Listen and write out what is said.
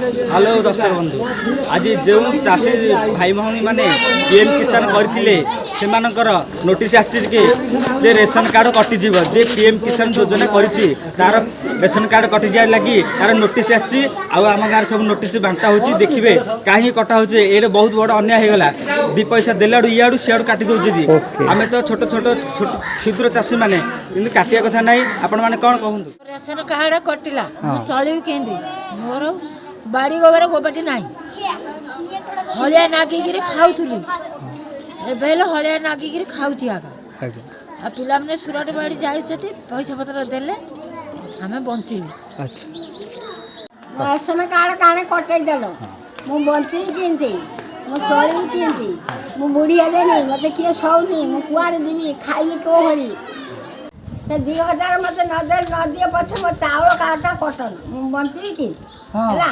Hello ଦର୍ଶକ ବନ୍ଧୁ, ଆଜି ଯେଉଁ ଚାଷୀ ଭାଇ ଭଉଣୀମାନେ ପିଏମ୍ କିଷାନ କରିଥିଲେ, ସେମାନଙ୍କର ନୋଟିସ୍ ଆସିଛି କି ଯେ ରେସନ କାର୍ଡ଼ କଟିଯିବ। ଯେ ପିଏମ୍ କିଷାନ ଯୋଜନା କରିଛି, ତାର ରେସନ କାର୍ଡ଼ କଟିଯିବା ଲାଗି ତାର ନୋଟିସ୍ ଆସିଛି। ଆଉ ଆମ ଗାଁରେ ସବୁ ନୋଟିସ୍ ବାଣ୍ଟା ହେଉଛି। ଦେଖିବେ କାହିଁକି କଟା ହେଉଛି। ଏଇଟା ବହୁତ ବଡ଼ ଅନ୍ୟାୟ ହେଇଗଲା। 2 ପଇସା ଦେଲାଡୁ ଇଆଡ଼ୁ ସିଆଡ଼ୁ କାଟି ଦେଉଛନ୍ତି। ଆମେ ତ ଛୋଟ ଛୋଟ ଛୋଟ କ୍ଷୁଦ୍ର ଚାଷୀମାନେ, କିନ୍ତୁ କାଟିବା କଥା ନାହିଁ। ଆପଣମାନେ କ'ଣ କହନ୍ତୁ? ରେସନ କାର୍ଡ଼ କଟିଲା, ମୁଁ ଚଳିବି କେମିତି? ମୋର ବାଡ଼ି ଗୋବର ଗୋବାଟି ନାହିଁ। ହଳିଆ ନାଗିକିରି ଖାଉଥିଲି, ଏବେ ହେଲେ ହଳିଆ ନାଗିକିରି ଖାଉଛି ଆଗ। ଆଉ ପିଲାମାନେ ସୁରଟ ବାଡ଼ି ଯାଇଛନ୍ତି, ପଇସା ପତ୍ର ଦେଲେ ଆମେ ବଞ୍ଚିବୁ। ରେସନ କାର୍ଡ଼ କାଣେ କଟେଇ ଦେଲ, ମୁଁ ବଞ୍ଚିବି କେମିତି? ମୁଁ ଚଳିବି କେମିତି? ମୁଁ ବୁଢ଼ୀ ହେଲେଣି, ମୋତେ କିଏ ସଉନି। ମୁଁ କୁଆଡ଼େ ଯିବି? ଖାଇବି କେଉଁ ଭଳି? ସେ 2000 ମୋତେ ନଦେଲେ ନଦିଅ ପଛେ, ମୋ ଚାଉଳ କାର୍ଡ଼ଟା କଟନ, ମୁଁ ବଞ୍ଚିବି କି? ହେଲା।